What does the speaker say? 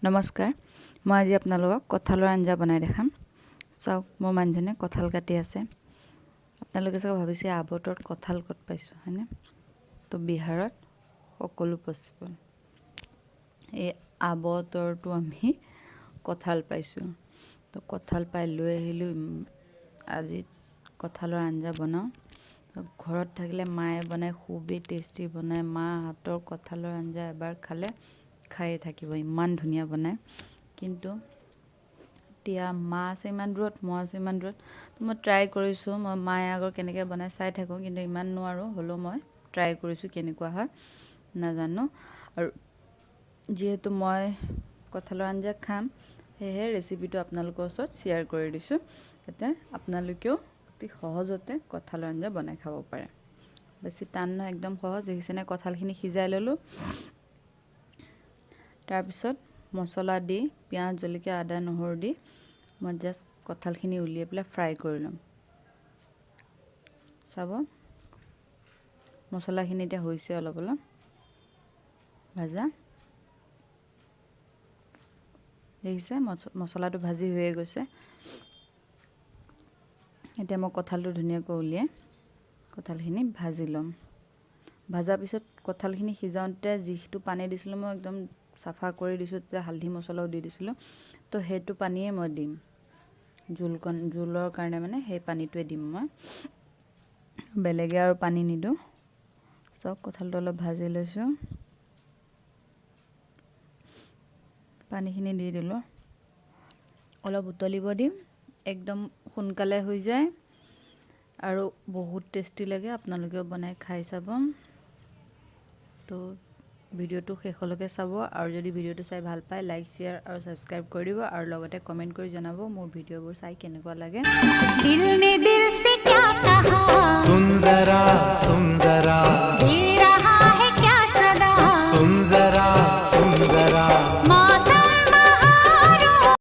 নমস্কাৰ, মই আজি আপোনালোকক কঁঠালৰ আঞ্জা বনাই দেখাম। চাওক, মোৰ মানুহজনে কঁঠাল কাটি আছে। আপোনালোকে চাগে ভাবিছে আবতৰত কঁঠাল ক'ত পাইছোঁ, হয়নে? তো বিহাৰত সকলো পচিবল। এই আবতৰটো আমি কঁঠাল পাইছোঁ। তো কঁঠাল পাই লৈ আহিলোঁ। আজি কঁঠালৰ আঞ্জা বনাওঁ। ঘৰত থাকিলে মায়ে বনায়, খুবেই টেষ্টি বনায়। মা হাতৰ কঁঠালৰ আঞ্জা এবাৰ খালে খায়ে থাকিব, ইমান ধুনীয়া বনায়। কিন্তু এতিয়া মা আছে ইমান দূৰত, মই আছোঁ ইমান দূৰত। মই ট্ৰাই কৰিছোঁ। মই মায়ে আগৰ কেনেকৈ বনায় চাই থাকোঁ, কিন্তু ইমান নোৱাৰোঁ। হ'লেও মই ট্ৰাই কৰিছোঁ, কেনেকুৱা হয় নাজানো। আৰু যিহেতু মই কঁঠালৰ আঞ্জা খাম, সেয়েহে ৰেচিপিটো আপোনালোকৰ ওচৰত শ্বেয়াৰ কৰি দিছোঁ, যাতে আপোনালোকেও অতি সহজতে কঁঠালৰ আঞ্জা বনাই খাব পাৰে। বেছি টান নহয়, একদম সহজ। দেখিছেনে, কঁঠালখিনি সিজাই ল'লোঁ। তাৰপিছত মছলা দি, পিঁয়াজ, জলকীয়া, আদা, নহৰু দি মই জাষ্ট কঁঠালখিনি উলিয়াই পেলাই ফ্ৰাই কৰি ল'ম। চাব, মছলাখিনি এতিয়া হৈছে অলপ অলপ ভাজা। দেখিছে, মছলাটো ভাজি হৈয়ে গৈছে। এতিয়া মই কঁঠালটো ধুনীয়াকৈ উলিয়াই কঁঠালখিনি ভাজি ল'ম। ভাজাৰ পিছত কঁঠালখিনি সিজাওঁতে যিটো পানী দিছিলোঁ, মই একদম চাফা কৰি দিছোঁ, তেতিয়া হালধি মছলাও দি দিছিলোঁ। তো সেইটো পানীয়ে মই দিম জোলকণ, জোলৰ কাৰণে মানে সেই পানীটোৱে দিম মই, বেলেগে আৰু পানী নিদিওঁ। চাওক, কঁঠালটো অলপ ভাজি লৈছোঁ, পানীখিনি দি দিলোঁ। অলপ উতলিব দিম। একদম সোনকালে হৈ যায় আৰু বহুত টেষ্টি লাগে। আপোনালোকেও বনাই খাই চাব। তো ভিডিঅ'টো শেষলৈকে চাব আৰু যদি ভিডিঅ'টো চাই ভাল পায়, লাইক, শ্বেয়াৰ আৰু ছাবস্ক্ৰাইব কৰি দিব আৰু লগতে কমেণ্ট কৰি জনাব মোৰ ভিডিঅ'বোৰ চাই কেনেকুৱা লাগে। दिल ने दिल से क्या कहा?